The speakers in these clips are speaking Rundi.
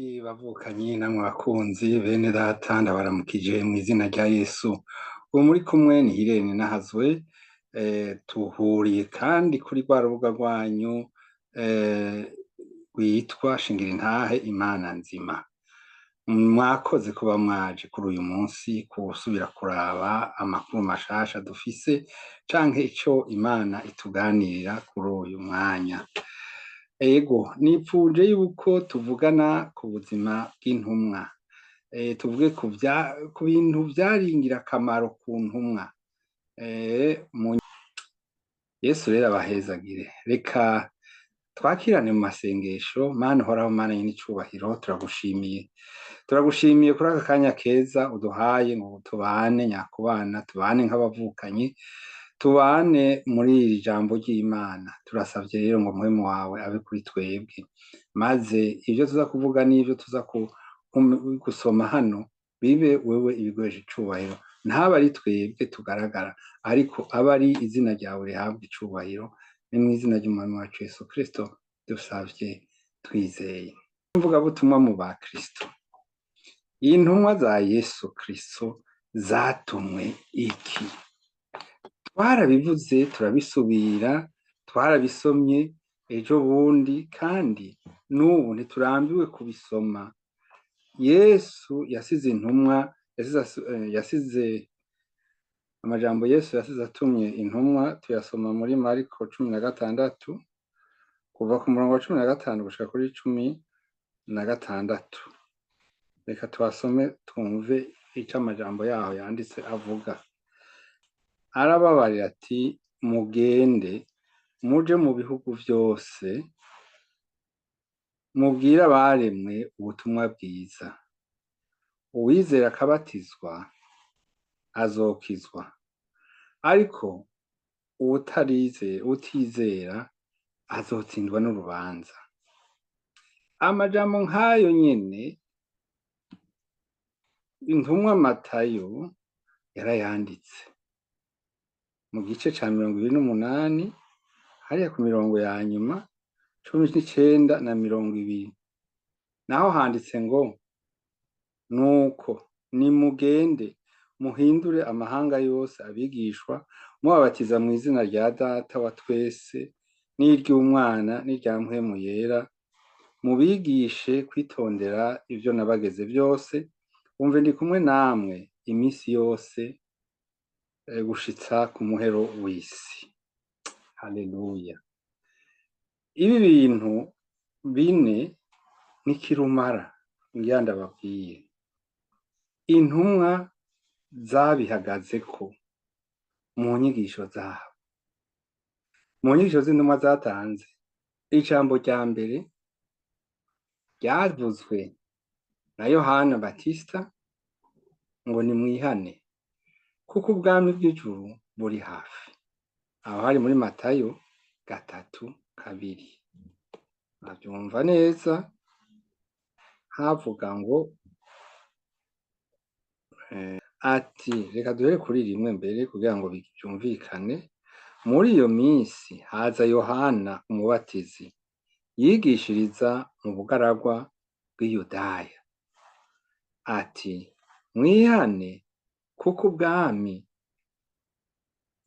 Bavukanyi namwe bakunzi bene data, ndabaramukije mw'izina rya Yesu. Uwo muri kumwe ni Irene Nahazwe. Tuhuriye kandi kuri rwa rubuga rwanyu rwitwa Shingira Intahe Imana Nzima. Mwakoze kuba mwaje kuri uyu munsi gusubira kuraba amakuru mashasha dufise canke ico Imana ituganirira kuri uyu mwanya. Ego, nipfuje yuko tuvugana ku buzima bw'intumwa. Tuvuge ku bintu vyari ingirakamaro ku ntumwa. Yesu rero abahezagire. Reka twakirane mu masengesho. Mana uhoraho, Mana nyir'icubahiro, turagushimiye. Turagushimiye kuri aka kanya keza uduhaye ngo tubane nyakubana, tubane nk'abavukanyi, tubane muri iri jambo ry'Imana. Turasavye rero ngo mpwemu wawe abe kuri twebwe, maze ivyo tuza kuvuga n'ivyo tuza gusoma hano bibe wewe ibiguhesha icubahiro, ntabe ari twebwe tugaragara, ariko abe ari izina ryawe rihabwa icubahiro. Ni mw'izina ry'Umwami wacu Yesu Kristo dusavye twizeye. Imvugabutumwa mu ba Kristo. Intumwa za Yesu Kristo zatumwe iki? Twarabivuze, turabisubira, twarabisomye ejo bundi, kandi n'ubu ntiturambiwe kubisoma. Yesu yasize intumwa, yasize amajambo Yesu yasize atumye intumwa, tuyasoma muri Mariko 16, kuva ku murongo wa 15 gushika kuri 16. Reka tuhasome twumve ico amajambo yaho yanditse avuga. Arababarira ati: mugende muje mu bihugu vyose, mubwire abaremwe ubutumwa bwiza. Uwizera akabatizwa azokizwa, ariko utizera azotsindwa n'urubanza. Amajambo nk'ayo nyene intumwa Matayo yarayanditse mu gice ca 28, hariya ku mirongo ya nyuma 19 na 20. Naho handitse ngo: nuko nimugende muhindure amahanga yose abigishwa, mubabatiza mw'izina rya Data wa twese n'iry'Umwana n'irya Mpwemu Yera, mubigishe kwitondera ivyo nabageze vyose. Umve, ndi kumwe namwe imisi yose gushitsa ku muhero w'isi. Haleluya. Ibi bintu bine ni kirumara ngira ndababwiye. Intumwa zabihagazeko mu nyigisho zabo. Mu nyigisho z'intumwa zatanze, ijambo rya mbere ryavuzwe na Yohana Batista ngo nimwihane kuko ubwami bw'ijuru buri hafi. Aho hari muri Matayo 3:2. Avyumva neza, havuga ngo ati reka duhere kuri rimwe mbere kugira ngo byumvikane. Muri iyo minsi haza Yohana umubatizi yigishiriza mu bugaragwa bw'Iyudaya, ati mwihane kuko ubwami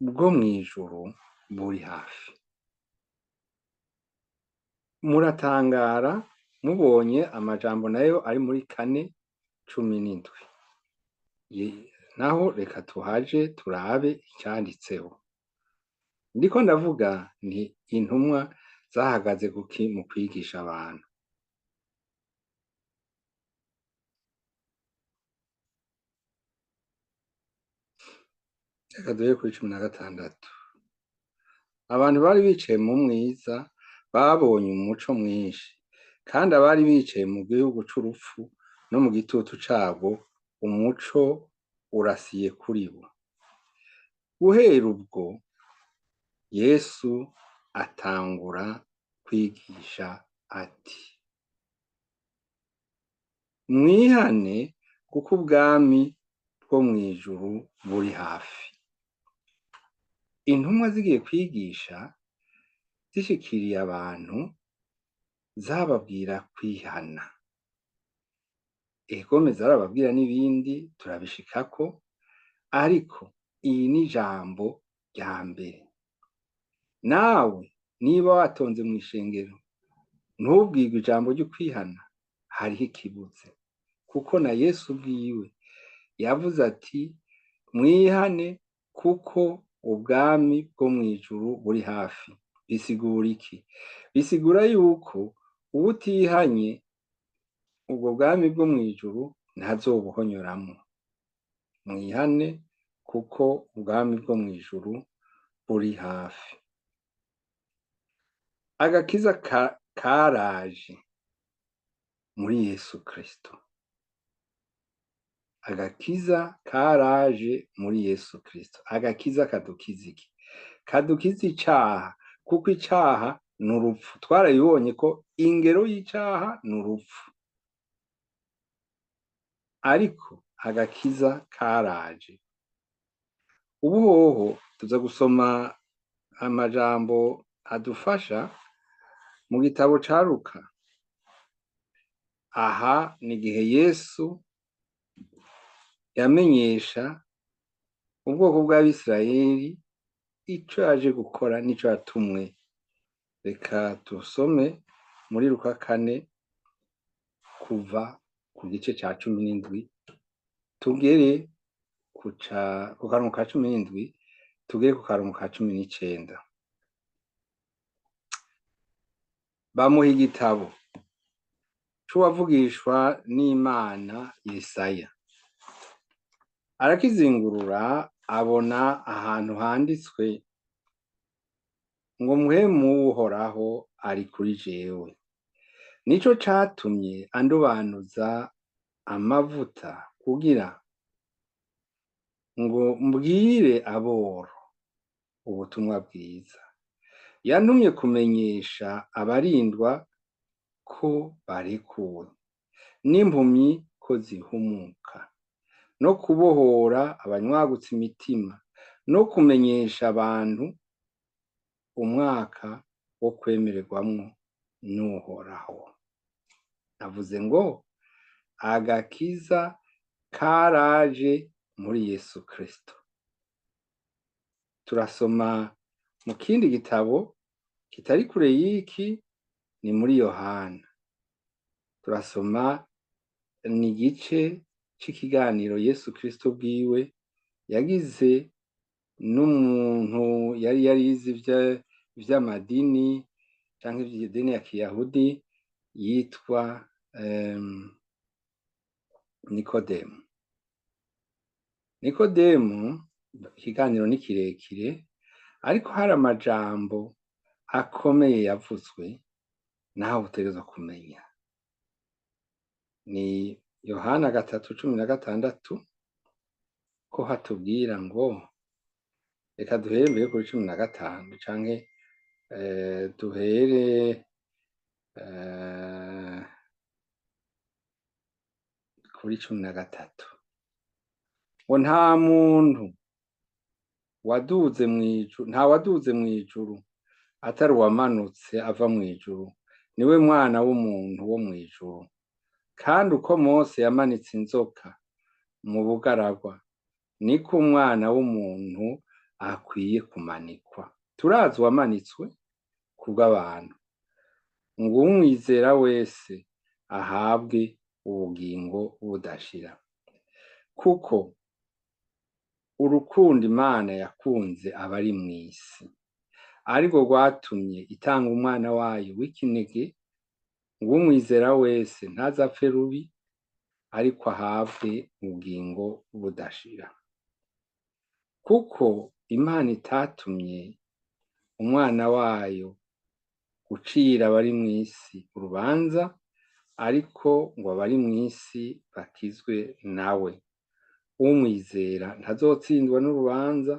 bwo mw'ijuru buri hafi. Muratangara mubonye amajambo nayo ari muri 4:17. Naho reka tuhaje turabe icanditseho. Ndiko ndavuga nti intumwa zahagaze kuki mu kwigisha abantu. Reka duhere kuri 16. Abantu bari bicaye mu mwiza babonye umuco mwinshi, kandi abari bicaye mu gihugu c'urupfu no mu gitutu cabo, umuco urasiye kuri bo. Guhera ubwo Yesu atangura kwigisha ati: mwihane kuko ubwami bwo mw'ijuru buri hafi. Intumwa zigiye kwigisha zishikiriye abantu, zababwira kwihana. Egome zarababwira n'ibindi turabishikako, ariko iyi ni ijambo rya mbere. Nawe niba watonze mw'ishengero ntubwirwe ijambo ry'ukwihana, hariho ikibuze, kuko na Yesu ubwiwe yavuze ati mwihane kuko ubwami bwo mw'ijuru buri hafi. Bisigura iki? Bisigura yuko uwutihanye ubwo bwami bwo mw'ijuru ntazobuhonyoramwo. Mwihane kuko ubwami bwo mw'ijuru buri hafi. Agakiza karaje muri Yesu Kristo. Agakiza karaje muri Yesu Kristo. Agakiza kadukiza iki? Kadukiza icaha, kuko icaha ni urupfu. Twarabibonye ko ingero y'icaha ni urupfu. Ariko agakiza karaje. Ubu hoho tuza gusoma amajambo adufasha mu gitabo ca Luka. Aha ni igihe Yesu yamenyesha ubwoko bw'Abisirayeli ico yaje gukora n'ico yatumwe. Reka tusome muri Luka 4 kuva ku gice ca 17 tugere ku karongo ka 17 tugere ku karongo ka 19. Bamuha igitabo c'uwavugishwa n'Imana Yesaya. Arakizingurura abona ahantu handitswe ngo mpwemu w'Uhoraho ari kuri jewe. Nico catumye andobanuza amavuta kugira ngo mbwire aboro ubutumwa bwiza. Yantumye kumenyesha abarindwa ko barekuwe, n'impumyi ko zihumuka, no kubohora abanywagutse imitima, no kumenyesha abantu umwaka wo kwemererwamwo n'Uhoraho. Navuze ngo agakiza karaje muri Yesu Kristo. Turasoma mu kindi gitabo kitari kure y'iki, ni muri Yohana. Turasoma ni igice c'ikiganiro Yesu Kristo bwiwe yagize n'umuntu yari yarize ivy'amadini canke ivy'idini ya Kiyahudi yitwa Nikodemu. Nikodemu, ikiganiro ni kirekire, ariko hari amajambo akomeye yavuzwe nawe utegerezwa kumenya. Ni Yohana 3:16 ko hatubwira ngo, reka duhere mbere kuri 15 canke duhere kuri 13. Ngo nta muntu waduze mw'ijuru, nta waduze mw'ijuru atari uwamanutse ava mw'ijuru, niwe mwana w'umuntu wo mw'ijuru. Kandi uko Mose yamanitse inzoka mu bugaragwa, niko umwana w'umuntu akwiye kumanikwa. Turazi uwamanitswe kubw'abantu, ngo umwizera wese ahabwe ubugingo budashira. Kuko urukundo Imana yakunze abari mw'isi, ariko rwatumye itanga umwana wayo w'ikinege, ngo umwizera wese ntazapfe rubi, ariko ahabwe ubugingo budashira. Kuko Imana itatumye umwana wayo gucira abari mw'isi urubanza, ariko ngo abari mw'isi bakizwe nawe. Umwizera ntazotsindwa n'urubanza,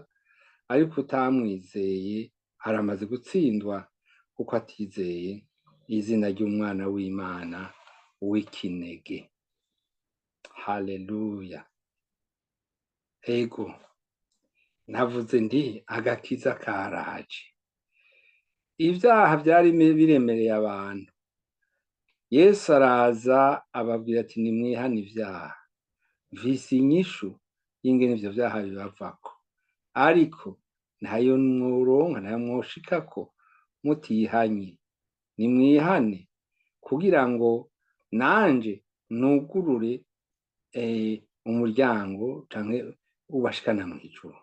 ariko utamwizeye aramaze gutsindwa kuko atizeye izina ry'umwana w'Imana w'ikinege. Haleluya. Ego, navuze ndi agakiza karaje. Ivyaha vyari biremereye abantu. Yesu araza ababwira ati nimwihane ivyaha, mfise inyishu y'ingene ivyo vyaha bibavako, ariko ntayo mworonka, ntayo mwoshikako mutihanye. Nimwihane kugira ngo nanje nugurure umuryango canke ubashikana mw'ijuru.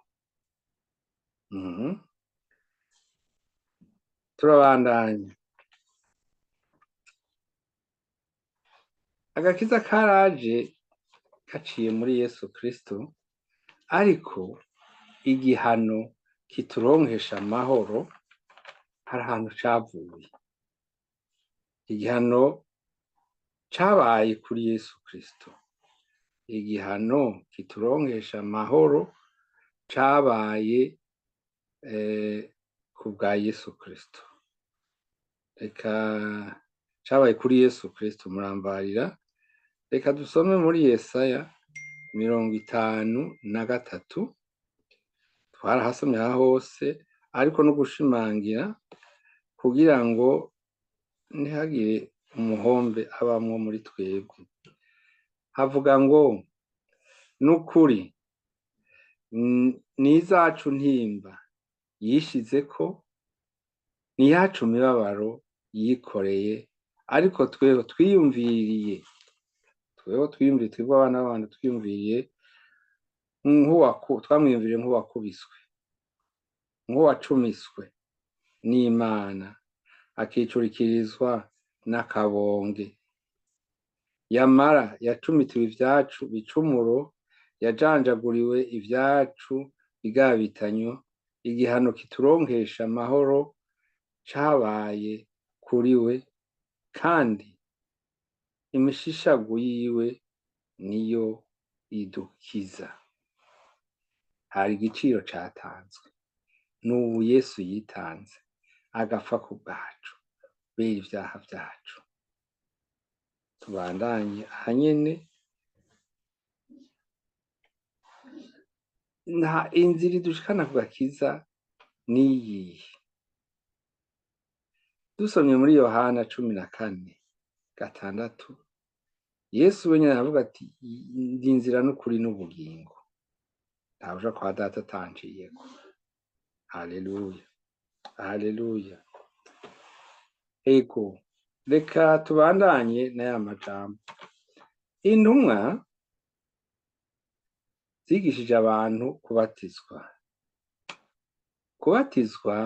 Turabandanya. Agakiza karaje gaciye muri Yesu Kristo, ariko igihano kituronkesha amahoro hari ahantu cavuye. Igihano cabaye kuri Yesu Kristo. Igihano kituronkesha amahoro cabaye ku bwa Yesu Kristo. Reka cabaye kuri Yesu Kristo, murambarira. Reka dusome muri Yesaya 53, twarahasomye aha hose, ariko no gushimangira kugira ngo ntihagire umuhombe abamwo muri twebwe. Havuga ngo nukuri nizacu ntimba yishizeko, niyacu mibabaro yikoreye, ariko tweho twiyumviriye, tweho twiyumviriye, twebwe abana b'abantu twiyumviriye twamwiyumviriye nk'uwakubiswe, nk'uwacumiswe n'Imana, akicurikirizwa n'akabonge. Yamara yacumitiwe ivyacu bicumuro, yajanjaguriwe ivyacu bigabitanyo, igihano kituronkesha amahoro cabaye kuri we, kandi imishishagu yiwe niyo idukiza. Hari igiciro catanzwe, n'ubu Yesu yitanze agapfa ku bwacu kubera ivyaha vyacu. Tubandanye ahanyene, nta inzira idushikana ku gakiza niyihe? Dusomye muri Yohana 14:6, Yesu wenyene aravuga ati ndi inzira n'ukuri n'ubugingo, ntawuja kwa data atanciyeko. Haleluya, haleluya. Ego, reka tubandanye n'aya majambo. Intumwa zigishije abantu kubatizwa. Kubatizwa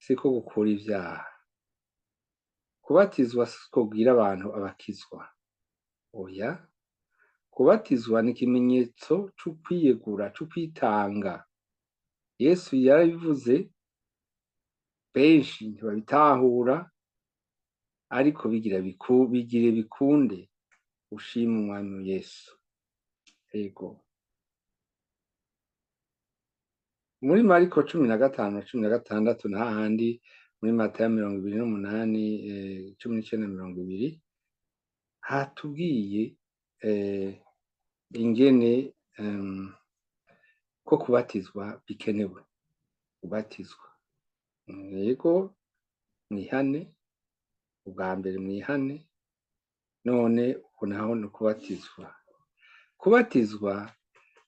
siko gukura ivyaha, kubatizwa siko kugira abantu abakizwa. Oya, kubatizwa ni ikimenyetso c'ukwiyegura, c'ukwitanga. Yesu yarabivuze, benshi ntibabitahura, ariko bigire bikunde ushime Umwami Yesu. Ego. Muri Mariko 15 16 n'ahandi, muri Matayo 28, 19 20, hatubwiye ingene ko kubatizwa bikenewe. Kubatizwa, yego, mwihane, ubwa mbere mwihane, none ubu naho ni ukubatizwa. Kubatizwa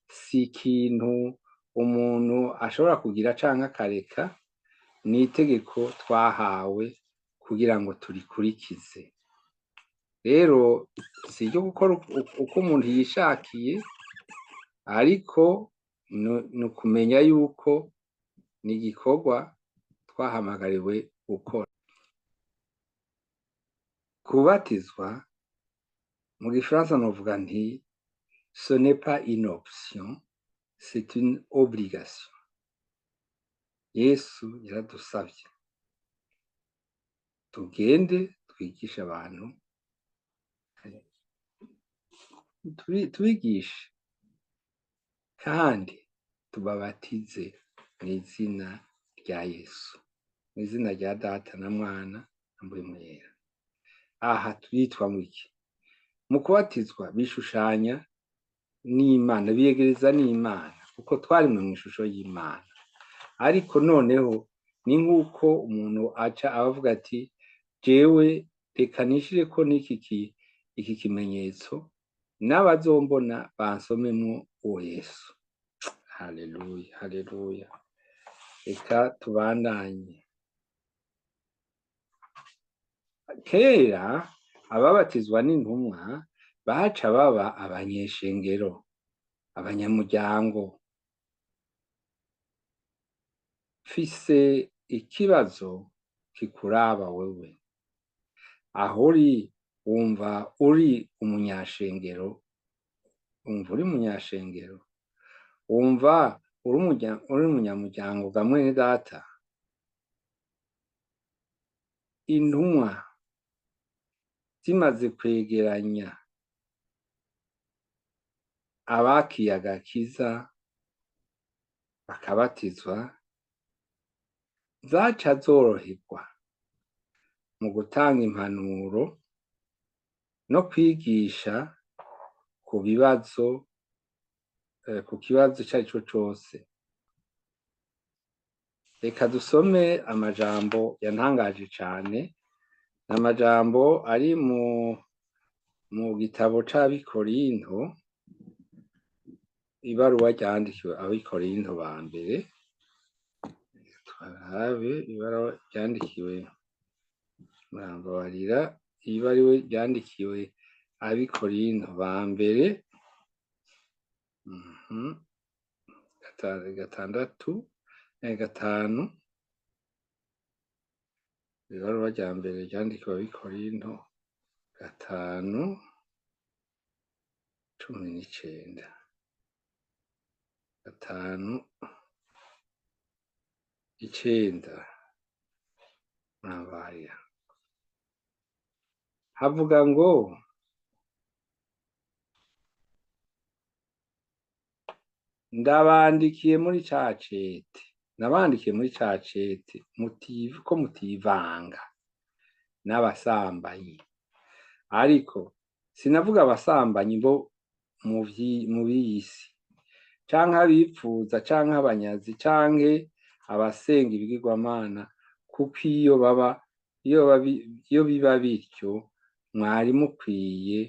si ikintu umuntu ashobora kugira canke akareka, ni itegeko twahawe kugira ngo turikurikize. Rero si iryo gukora uko umuntu yishakiye, ariko ni ukumenya yuko ni igikorwa twahamagariwe gukora. Kubatizwa mu gifaransa novuga nti ce n'est pas une option, c'est une obligation. Yesu yaradusavye tugende twigishe abantu, tubigishe kandi tubabatize mw'izina rya Yesu, mw'izina rya Data na Mwana na Mpwemu Yera. Aha turitwa mwiki? Mu kubatizwa bishushanya n'Imana, biyegereza n'Imana, kuko twarimwe mw'ishusho y'Imana. Ariko noneho ni nk'uko umuntu aca abavuga ati jewe Reka nishireko n'iki iki kimenyetso, n'abazombona bansomemwo uwo Yesu. Haleluya, haleluya. Reka tubandanye. Kera ababatizwa n'intumwa baca baba abanyeshengero, abanyamuryango. Mfise ikibazo kikuraba wewe. Aho uri wumva uri umunyashengero, wumva uri umunyashengero, wumva uri umunyamuryango ga mwene data. Intumwa zimaze kwegeranya abakiye agakiza bakabatizwa, zaca zoroherwa mu gutanga impanuro no kwigisha ku bibazo, ku kibazo icarico cose. Reka dusome amajambo yantangaje cane, amajambo ari mu gitabo c'Abikorinto, ibaruwa ryandikiwe Abikorinto ba mbere. Turabe ibaruwa ryandikiwe, murambabarira, ibaruwa ryandikiwe Abikorinto ba mbere, gatandatu, gatanu, ibaruwa rya mbere ryandikiwe Abikorinto 5:19, 5:9, murambabarira. Havuga ngo ndabandikiye muri ca cete, nabandikiye muri ca cete ko mutivanga n'abasambanyi, ariko sinavuga abasambanyi bo mu b'iyisi, canke abipfuza, canke abanyazi, canke abasenga ibigirwamana, kuko iyo biba bityo mwari mukwiye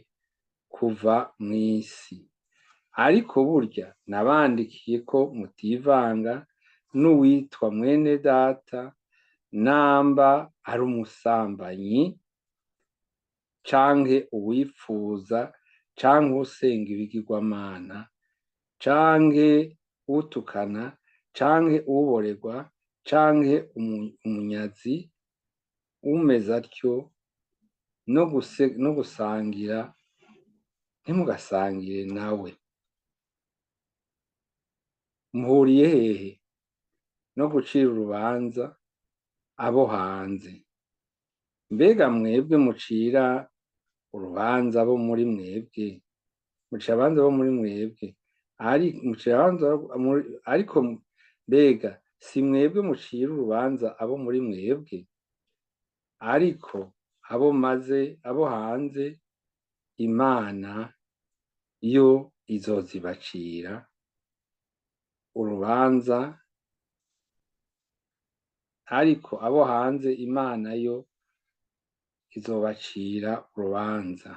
kuva mw'isi. Ariko burya nabandikiye ko mutivanga n'uwitwa mwene data, namba ari umusambanyi, canke uwipfuza, canke usenga ibigirwamana, canke utukana, canke uborerwa, canke umunyazi. Umeze atyo no gusangira ntimugasangire nawe. Muhuriye hehe no gucira urubanza abo hanze? Mbega mwebwe mucira urubanza abo muri mwebwe, mucira abanza bo muri mwebwe, ariko mbega si mwebwe mucira urubanza abo muri mwebwe? Ariko abo maze abo hanze Imana yo izozibacira urubanza, ariko abo hanze Imana yo izobacira urubanza.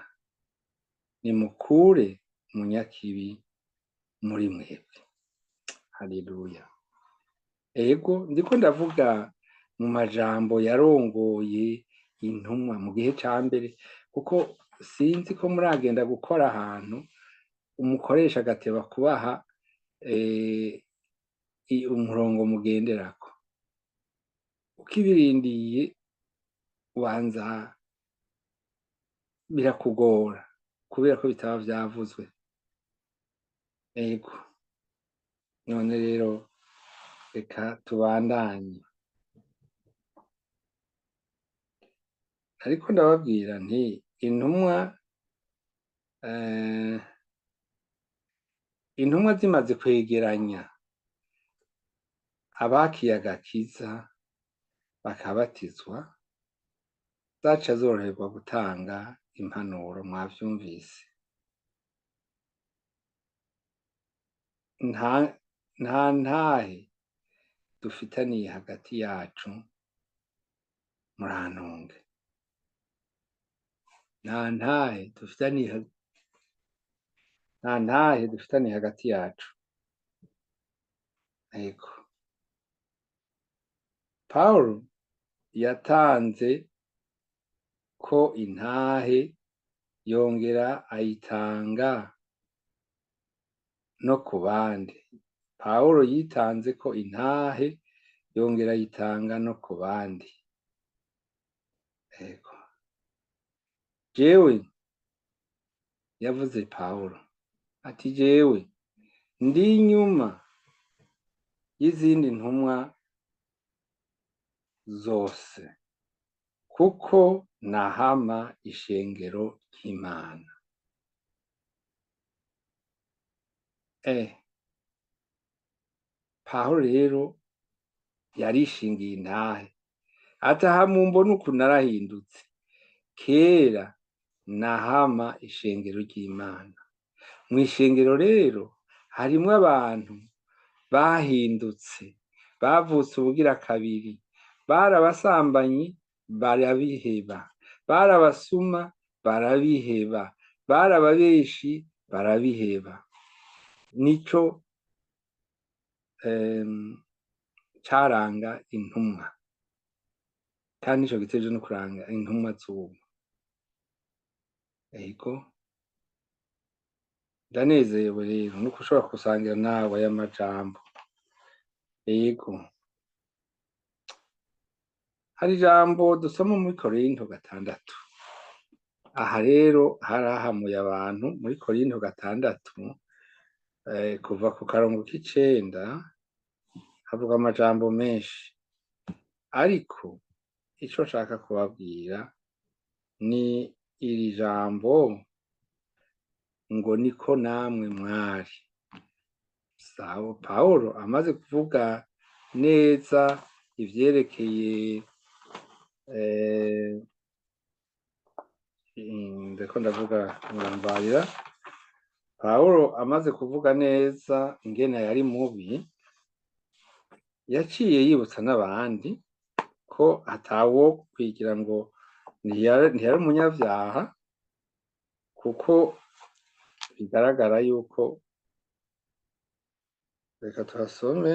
Nimukure umunyakibi muri mwebwe. Haleluya. Ego ndiko ndavuga mu majambo yarongoye intumwa mu gihe ca mbere, kuko sinzi ko muragenda gukora ahantu umukoresha agateba kubaha umurongo mugenderako, ukibirindiye ubanza birakugora kubera ko bitaba vyavuzwe. Ego none rero reka tubandanye. Ariko ndababwira nti intumwa zimaze kwegeranya abakiye agakiza bakabatizwa, zaca zoroherwa gutanga impanuro. Mwavyumvise, nta ntahe dufitaniye hagati yacu, murantunge. Nta ntahe dufitaniye, nta ntahe dufitaniye hagati yacu. Ego. Pawulo yatanze ko intahe yongera ayitanga no ku bandi. Pawulo yitanze ko intahe yongera ayitanga no ku bandi. Ego. Jewe, yavuze Pawulo ati: "Jewe ndi inyuma y'izindi ntumwa zose, kuko nahama ishengero ry'Imana." Pawulo rero yarishingiye intahe, ati: "Aha mumbona uku narahindutse, kera nahama ishengero ry'Imana." Mw'ishengero rero harimwo abantu bahindutse, bavutse ubugira kabiri, bari abasambanyi barabiheba, bari abasuma barabiheba, bari ababeshi barabiheba. Nico caranga intumwa, kandi nico giteje no kuranga intumwa z'ubu. Ego, ndanezerewe rero nuko ushobora gusangira nawe aya majambo. Ego, hari ijambo dusoma muri Korinto 6. Aha rero harahamuye abantu muri Korinto 6, kuva ku karongo k'icenda, havuga amajambo menshi, ariko ico nshaka kubabwira ni iri jambo ngo: "Niko namwe mwari." Sawa, Pawulo amaze kuvuga neza ivyerekeye, ndiko ndavuga, murambarira, Pawulo amaze kuvuga neza ingene yari mubi, yaciye yibutsa n'abandi ko atawo kwigira ngo ntiyari umunyavyaha, kuko bigaragara yuko, reka tuhasome,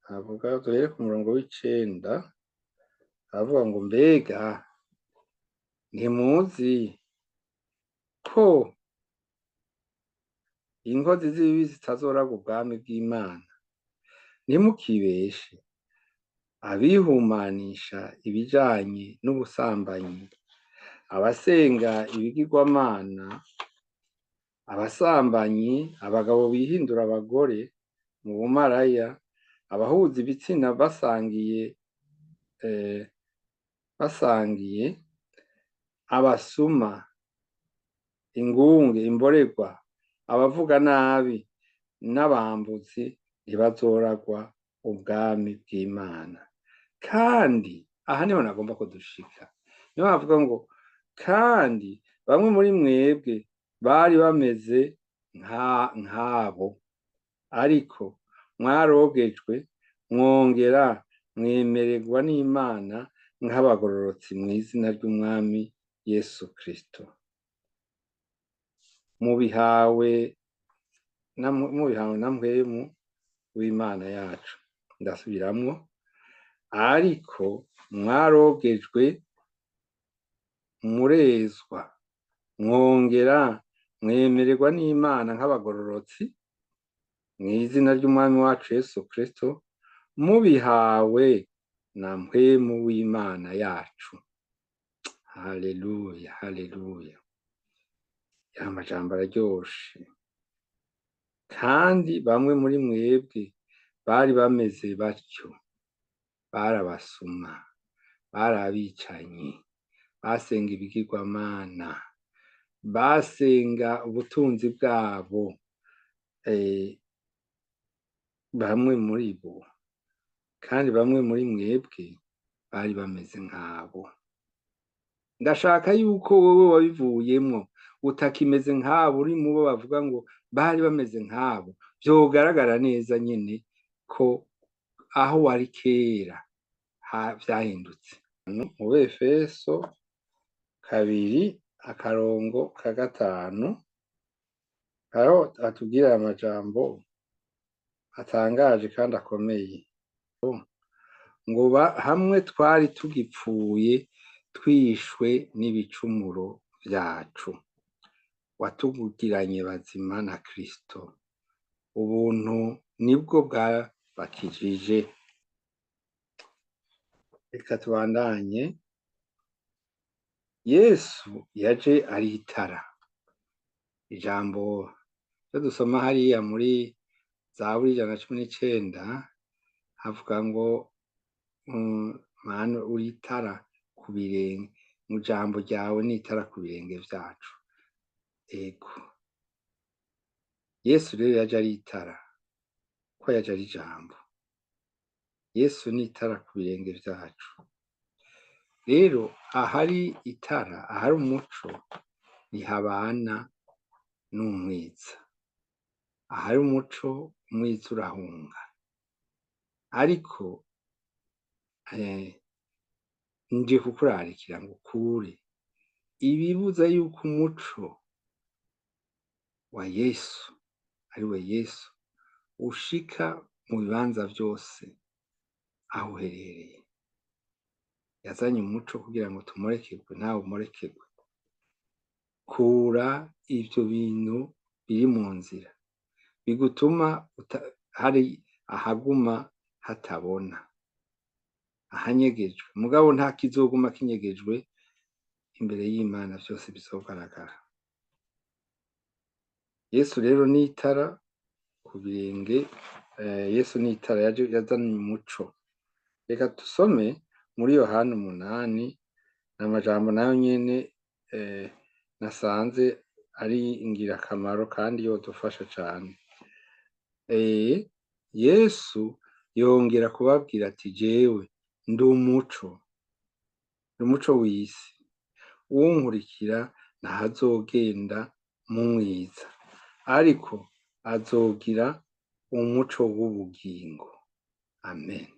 avuga, duhere ku murongo w'icenda, aravuga ngo: "Mbega ntimuzi ko inkozi z'ibibi zitazoraga ubwami bw'Imana? Ntimukibeshe: abihumanisha ibijanye n'ubusambanyi, abasenga ibigirwamana, abasambanyi, abagabo bihindura abagore mu bumaraya, abahuza ibitsina basangiye, abasuma, ingunge, imborerwa, abavuga nabi n'abambuzi ntibazoragwa ubwami bw'Imana." Kandi aha niho nagomba ko dushika, niho havuga ngo: "Kandi bamwe muri mwebwe bari bameze nk'abo, ariko mwarogejwe, mwongera mwemererwa n'Imana nk'abagororotsi mu izina ry'Umwami Yesu Kristo, mubihawe na Mpwemu w'Imana yacu." Ndasubiramwo: "Ariko mwarogejwe, murezwa, mwongera mwemererwa n'Imana nk'abagororotsi mu izina ry'Umwami wacu Yesu Kristo, mubihawe na Mpwemu w'Imana yacu." Haleluya, haleluya! Ya majambo araryoshe. Kandi bamwe muri mwebwe bari bameze batyo, bari abasuma, bari abicanyi, basenga ibigirwamana, basenga ubutunzi bwabo, bamwe muri bo. Kandi bamwe muri mwebwe bari bameze nk'abo. Ndashaka yuko wowe wabivuyemwo, utakimeze nk'abo, uri mubo bavuga ngo bari bameze nk'abo, vyogaragara neza nyene ko aho wari kera vyahindutse. Mu Befeso 2 Akarongo ka gatanu, aho atubwira aya majambo atangaje kandi akomeye, ngo hamwe twari tugipfuye twishwe n'ibicumuro vyacu, watugiranye bazima na Kristo. Ubuntu nibwo bwabakijije. Reka tubandanye. Yesu yaje ari itara. Ijambo ryo dusoma hariya muri Zaburi 119 havuga ngo Mana uri itara ku birenge, mu jambo ryawe ni itara ku birenge vyacu. Ego, Yesu rero yaje ari itara, ko yaje ari ijambo. Yesu ni itara ku birenge vyacu. Rero ahari itara, ahari umuco, ntihabana n'umwiza. Ahari umuco, umwiza urahunga. Ariko nje kukurarikira ngo ukure ibibuza yuko umuco wa Yesu, ariwe Yesu, ushika mu bibanza vyose aho uherereye. Yazanye umuco kugira ngo tumurekerwe, nawe umurekerwe. Kura ivyo bintu biri mu nzira bigutuma hari ahaguma hatabona, ahanyegejwe. Mugabo nta kizoguma kinyegejwe imbere y'Imana, vyose bizogaragara. Yesu rero ni itara ku birenge. Yesu ni itara, yaje yazanye umuco. Reka dusome muri Yohana 8, n'amajambo nayo nyene nasanze ari ingirakamaro kandi yodufasha cane. Yesu yongera kubabwira ati: jewe ndi umuco, ndi umuco w'isi. Uwunkurikira ntazogenda mu mwiza, ariko azogira umuco w'ubugingo. Amen.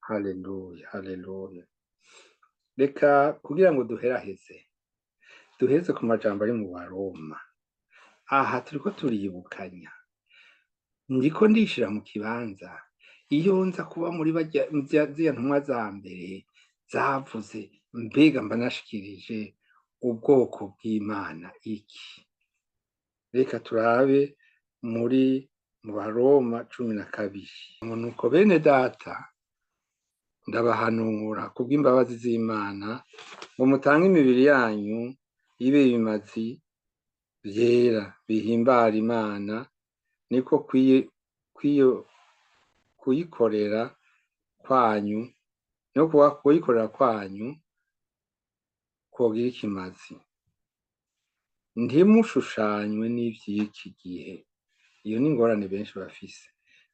Haleluya, haleluya. Reka kugira ngo duheraheze, duheze ku majambo ari mu Baroma. Aha turiko turibukanya. Ndiko ndishira mu kibanza. Iyo nza kuba muri ziriya ntumwa za mbere zavuze, mbega mba nashikirije ubwoko bw'Imana iki? Reka turabe muri mu Baroma 12. Nuko bene data, ndabahanura kubw'imbabazi z'Imana ngo mutange imibiri yanyu ibe ibimazi vyera bihimbara Imana, niko kuyikorera kwanyu, no kuyikorera kwanyu kwogira ikimazi. Ntimushushanywe n'ivy'iki gihe. Iyo ni ingorane benshi bafise.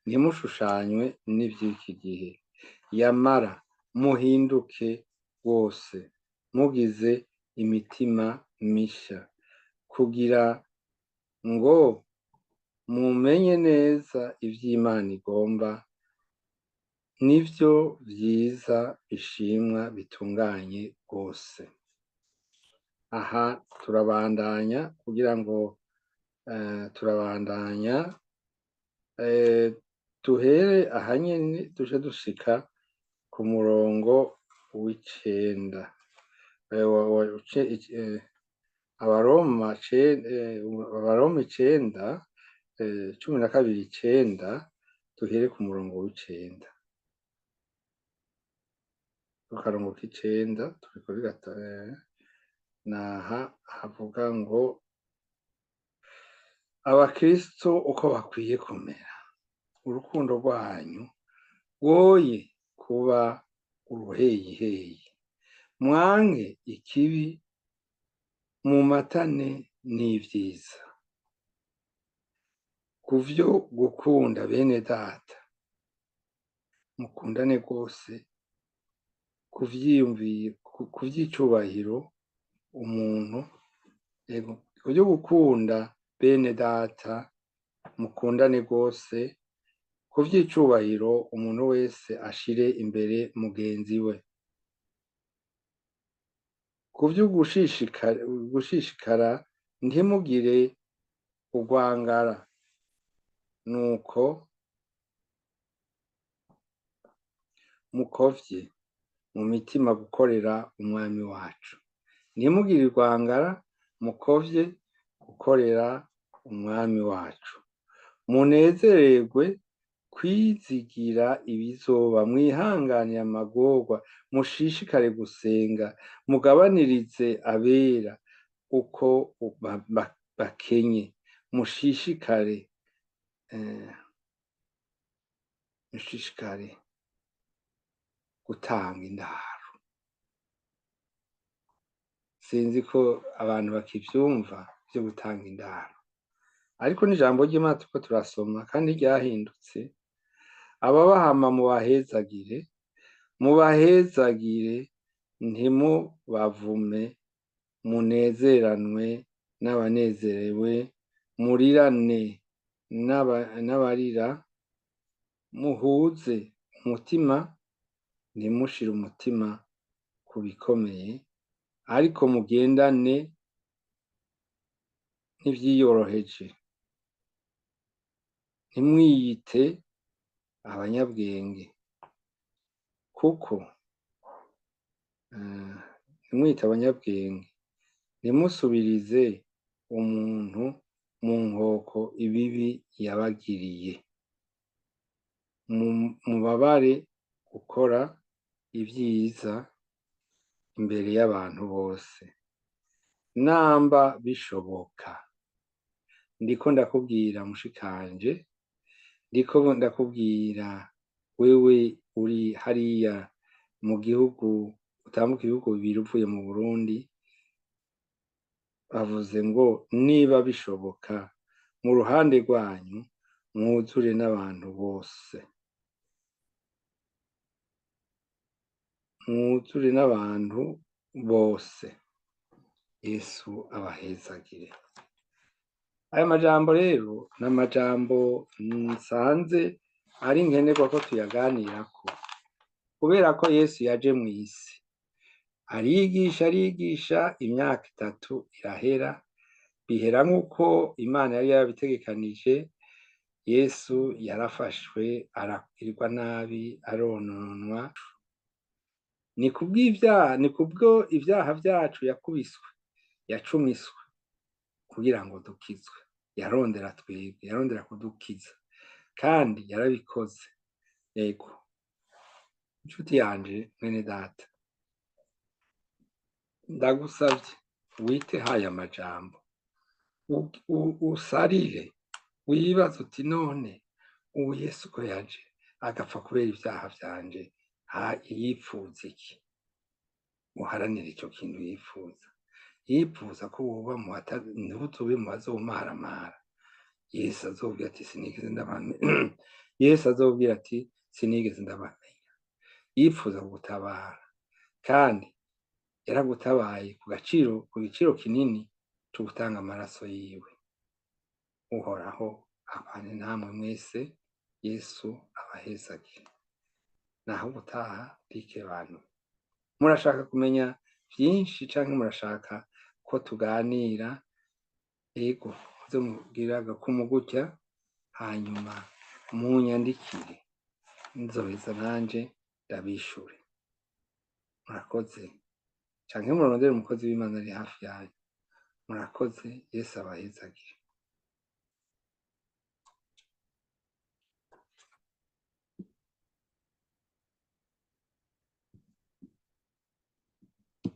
Ntimushushanywe n'ivy'iki gihe, yamara muhinduke rwose mugize imitima misha, kugira ngo mumenye neza ivy'Imana igomba, nivyo vyiza bishimwa bitunganye rwose. Aha turabandanya kugira ngo turabandanya, duhere ahanyene duje dushika ku murongo w'icenda. Abaroma 9, 12 9, duhere ku murongo w'icenda. Akarongo k'icenda turi kuri naha havuga ngo abakristo uko bakwiye kumera, urukundo rwanyu rwoye kuba uruheyiheyi, mwanke ikibi, mumatane n'ivyiza. Kuvyo gukunda bene data, mukundane rwose, kuvyicubahiro umuntu, kuvyo gukunda bene data, mukundane rwose, kuvyicubahiro umuntu wese ashire imbere mugenzi we. Ku vy'ugushishikara ntimugire urwangara, nuko mukovye mu mitima gukorera umwami wacu. Ntimugire urwangara, mukovye gukorera umwami wacu. Munezererwe kwizigira ibizoba, mwihanganire amagorwa, mushishikare gusenga, mugabanirize abera uko bakenye, mushishikare mushishikare gutanga indaro. Sinzi ko abantu bakivyumva vyo gutanga indaro, ariko n'ijambo ry'Imana turiko turasoma kandi ryahindutse. Ababahama mubahezagire, mubahezagire, ntimubavume, munezeranwe n'abanezerewe, murirane n'abarira, muhuze umutima, ntimushire umutima ku bikomeye, ariko mugendane n'ivyiyoroheje. Ntimwiyite abanyabwenge, kuko ntimwiyite abanyabwenge, ntimusubirize umuntu mu nkoko ibibi yabagiriye. Mubabare gukora ivyiza imbere y'abantu bose, namba bishoboka. Ndiko ndakubwira mushikanje, ndiko ndakubwira wewe uri hariya mu gihugu, utambuka ibihugu bibiri uvuye mu Burundi, bavuze ngo niba bishoboka mu ruhande rwanyu mwuzure n'abantu bose, mwuzure n'abantu bose. Yesu abahezagire. Aya majambo rero ni amajambo nsanze ari nkenerwa ko tuyaganirako, kubera ko Yesu yaje mw'isi arigisha, arigisha, imyaka itatu irahera, bihera nk'uko Imana yari yarabitegekanije. Yesu yarafashwe, aragirwa nabi, arononwa. Ni kubw'ivyaha, ni kubwo ivyaha vyacu yakubiswe, yacumiswe kugira ngo dukizwe. Yarondera twebwe, yarondera kudukiza, kandi yarabikoze. Yego, inshuti yanje, mwene data, ndagusavye wite haya majambo, usarire, wibaze uti none ubu Yesu ko yaje agapfa kubera ivyaha vyanje, yipfuza iki? Uharanire ico kintu yipfuza. Yipfuza ko woba mu ntuzube mu bazomaramara. Yesu azobwira ati sinigeze ndabamenya. Yesu azobwira ati sinigeze ndabamenya. Yipfuza kugutabara, kandi yaragutabaye ku gaciro, ku giciro kinini co gutanga amaraso yiwe. Uhoraho abane namwe mwese, Yesu abahezagire. Naho ubutaha bike bantu. Murashaka kumenya vyinshi canke murashaka ko tuganira? Ego, muze mubwire agakumu gutya, hanyuma munyandikire, nzoheza nanje ndabishure. Murakoze. Canke murondere umukozi w'Imana ari hafi yanyu. Murakoze, Yesu abahezagire.